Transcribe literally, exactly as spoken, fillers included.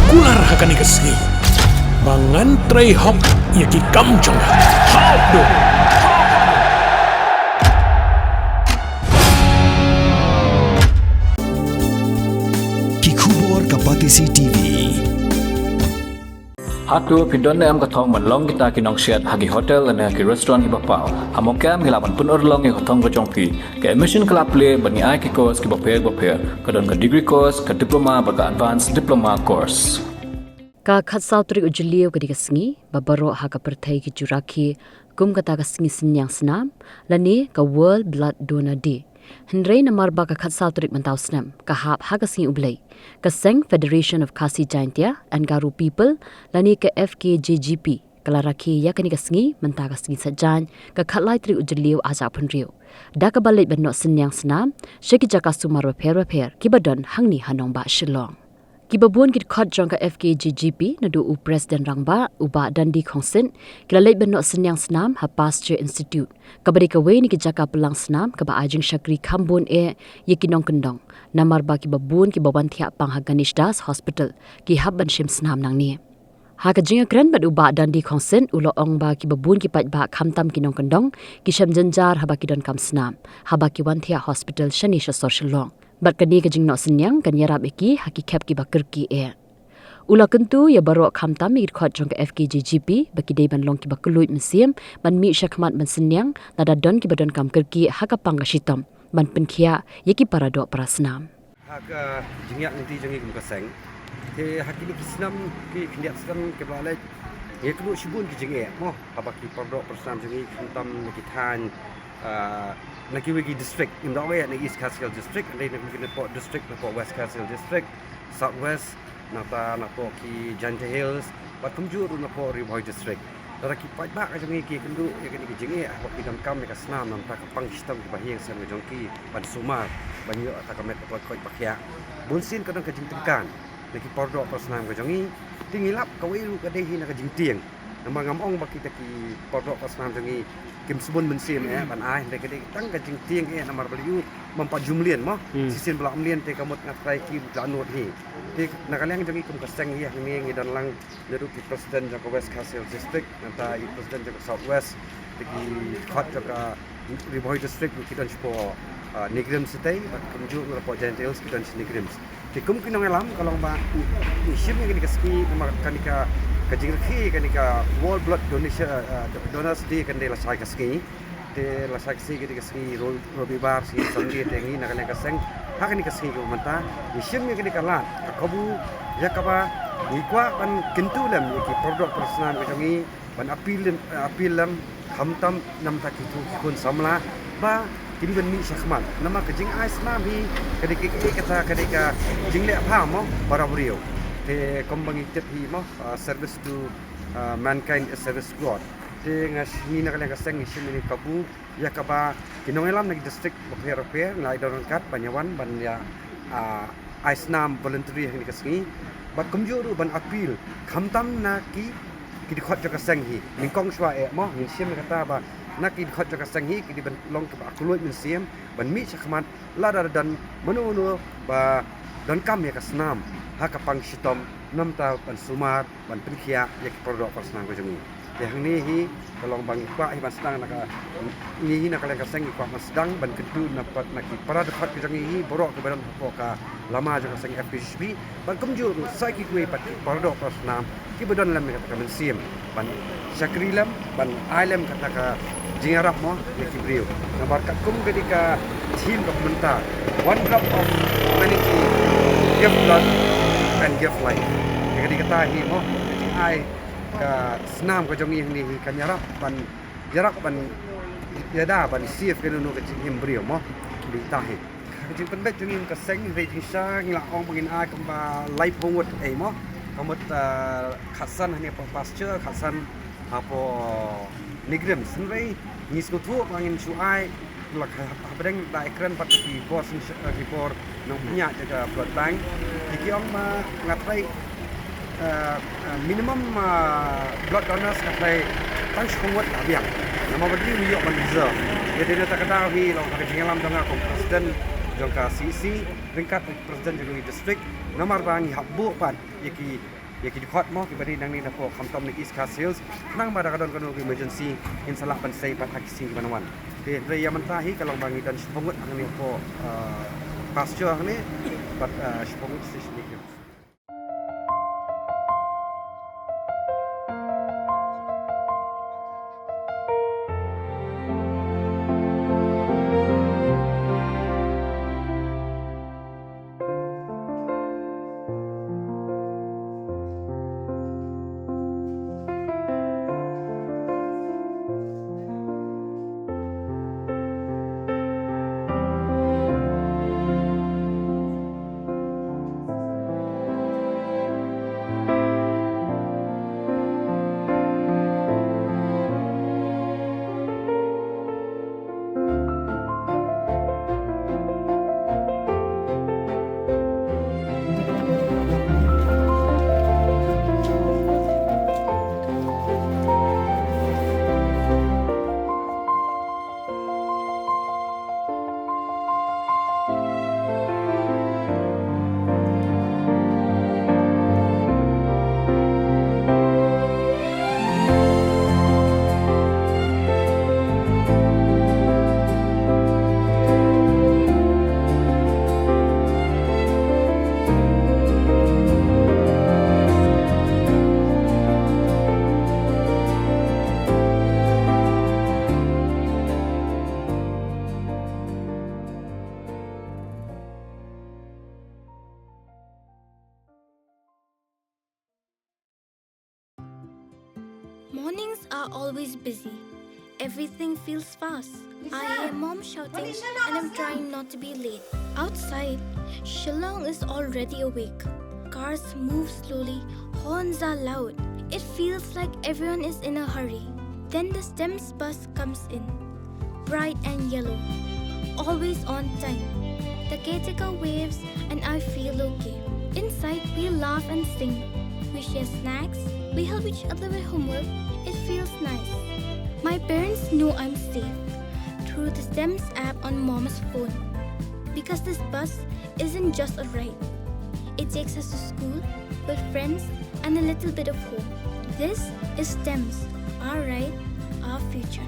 Kular ha kane ka sngi ba ngan trei hok ïa ki kam jong nga. Hok do. Ki khubor ka Batesi T V. Hato phi don ne em ka thong ban long kita ki nongsiat ha ki hotel ne ha ki restaurant kiba paw? Ha mawkha em ngi lah ban pynurlong ïa ka thong ka jong phi. Ka admission ka la plie bad ngi ai ki course kiba pher ba pher. Ka don ka degree course, ka diploma bad ka advanced diploma course. Ka khatsaw tarik u Jylliew ka dei ka sngi ba baroh ha ka pyrthei ki ju rakhe kum kata ka sngi synñiang snam lane ka World Blood Donor Day. Hynrei namar ba ka khatsaw tarik mynta u snem ka hap ha ka sngi U Blei, ka seng Federation of Khasi Jaintia and Garo People lane ka F K J G P ka la rakhe ïa kane ka sngi mynta ka sngi Saitjaiñ, ka khatlai tarik u Jylliew arhajar arphew hynriew, da kaba leit ban noh synñiang snam sha ki jaka sumar bapher bapher kiba don hangne ha nongbah Shillong. Kiba bun ki dkhot jong ka F K J G P naduh u President Rangbah u Bah Dundee Khongsit ki la leit ban noh synñiang snam ha Pasteur Institute, kaba dei kawei na ki jaka pynlang snam kaba ai jingshakri kham bun eh ïa ki nongkyndong, namar ba kiba bun kiba wan thiah pang ha Ganesh Das Hospital ki hap ban shim snam nangne. Ha ka jingïakren bad u Bah Dundee Khongsit u la ong ba kiba bun ki paidbah khamtam ki nongkyndong ki shem jynjar haba ki donkam snam, haba ki wan thiah hospital shane sha sor Shillong. Bad kane ka jingnoh synñiang kan ïarap ïa ki ha ki khep kiba kyrkieh. U la kyntu ïa baroh khamtam ïa ki dkhot jong ka F K J G P ba ki dei ban long kiba kylluid mynsiem ban mih shakhmat ban synñiang lada don kiba donkam kyrkieh ha ka pang ka shitom ban pynkhiah ïa ki paradoh parasnam. Ha ka jingïaid lynti jong ngi kum ka seng, te ha kine ki snem ki khyndiat snem kiba la leit, ngi ïakynduh shibun ki jingeh mo, haba ki paradoh parasnam jong ngi khamtam na ki thaiñ, ah, na kiwei ki district, ngim da ong eh na East Khasi Hills District, hynrei na kiwei ki napoh district, napoh West Khasi Hills District, South West, nangta napoh ki Jaintia Hills, bad kumjuh ruh napoh Ri Bhoi District. Lada ki paidbah ka jong ngi ki ïakynduh ïa kine ki jingeh haba ki donkam ïa ka snam namar ka pang shitom kiba hiar sem ka jong ki ban sumar, ban ïoh ïa ka met ka poi koit ba khiah. Bunsien ka don ka jingtyngkhan na ki paradoh parasnam ka jong ngi. Te ngi lap kawei ruh ka dei hi na ka jingtieng. Namar ngam ong ba kita ki paradoh parasnam jong ngi kim sbun mynsiem eh ban ai, hynrei ka dei tang ka jingtieng eh namar balei u ym pat ju mlien mo. Hmm. Shisien ba la mlien te ka mut nga trai ki la nud hi. Te na ka liang jong ngi kum ka seng hi hangne ngi don lang naduh ki president jong ka West Khasi Hills District, nangta i president jong ka South West, te ki dkhot jong ka Ri Bhoi District ruh ki don shapoh, ah, NEIGRIHMS shatei, bad kumjuh ruh napoh Jaintia Hills ki don sha NEIGRIHMS. Te kum ki nongïalam ka long ba ngi, ngi shim ïa kane ka sngi namar kane ka, ka jingrakhe kane ka World Blood Donation, ah, Donors Day kan dei lashai ka sngi. Te lashai ka sngi ka dei ka sngi Ro-, Robibar, sngi Sunday, te ngi na ka liang ka seng ha kane ka sngi kaba mynta ngi shim ïa kane ka lad ka kabu ïa kaba ngi kwah ban kyntu lem ïa ki paradoh parasnam ka jong ngi, ban appeal lem, appeal lem khamtam namar ki tu ki khun samla ba kin ban mih shakhmat. Namar ka jingai snam hi ka dei ka, ka, ka, ka dei ka jingleh bha mo para briew. Te kumba ngi tip hi mo, ah, service to, ah, mankind is service to God. Te nga sh-, ngi na ka liang ka seng ngi shim ïa kane ka kabu ïa kaba ki nongïalam na ki district bapher bapher ngi la ïadon ryngkat ban ïawan ban ïa, ah, ai snam voluntary ha kane ka sngi. Bad kumjuh ruh ban appeal khamtam na ki, ki dkhot jong ka seng hi. Nyngkong shuwa eh mo, ngin shim ïa kata ba na ki dkhot jong ka seng hi ki dei ban long kiba kylluid mynsiem ban mih shakhmat lada don mano mano ba donkam ïa ka snam ha ka pang shitom namar ban sumar ban pynkhiah ïa ki paradoh parasnam ka jong ngi. Te hangne hi ka long ba ngi kwah hi ban sdang na ka, ngi hi na ka liang ka seng ngi kwah ban sdang ban kyntu na pat na ki para dkhot ka jong ngi hi baroh kiba don hapoh ka lama jong ka seng F K J G P, bad kumjuh ruh sa ki kiwei pat ki paradoh parasnam kiba don lem ïa kata ka mynsiem ban shakri lem, ban ai lem kata ka jingïarap mo ïa ki briew. Namar katkum ka dei ka theme kaba mynta, One Drop of Humanity, Give Blood and Give Life. Ïa ka dei kata hi mo, ka jingai ka snam ka jong ngi hangne hi kan ïarap ban, ïarap ban ïada ban save kano kano ka jingim briew mo. Dei kata hi. Ka jingpynbeit jong ngi kum ka seng, hynrei jingshisha ngi la ong ba ngin ai kumba laiphew ngut ei mo. Ka mut, ah, khatsan hangne hapoh Pasteur, khatsan hapoh NEIGRIHMS. Hynrei ngi sngewthuh ba ngin shu ai la ka hapdeng da ïakren bad ki bor syn, eh, ki bor nongpynïaid jong ka blood bank. Ki, ki ong ba nga trai, eh, eh, minimum, eh, blood donors nga trai tang shiphew ngut la biang. Namar ba dei ngi ïoh ban reserve. Ïa dei na kata ka daw hi long ha ka jingïalam jong nga kum president jong ka C E C. ryngkat u president jong i district, namar ba ngi hap buh pat ïa ki, ïa ki dkhot mo kiba dei nangne napoh khamtam na East Khasi Hills, khnang ba da ka don kano ka emergency ngin sa lah ban sei pat ha ki sngi kiban wan. Te hynrei ïa mynta hi ka long ba ngi don shiphew ngut hangne hapoh, uh, pasture hangne, bad, uh, shiphew ngut station. Mornings are always busy. Everything feels fast. I hear mom shouting and I'm trying not to be late. Outside, Shillong is already awake. Cars move slowly, horns are loud. It feels like everyone is in a hurry. Then the STEMS bus comes in, bright and yellow, always on time. The caretaker waves and I feel okay. Inside, we laugh and sing. We share snacks, we help each other with homework. It feels nice. My parents know I'm safe through the STEMS app on mom's phone, because this bus isn't just a ride. It takes us to school, with friends, and a little bit of home. This is STEMS, our ride, our future.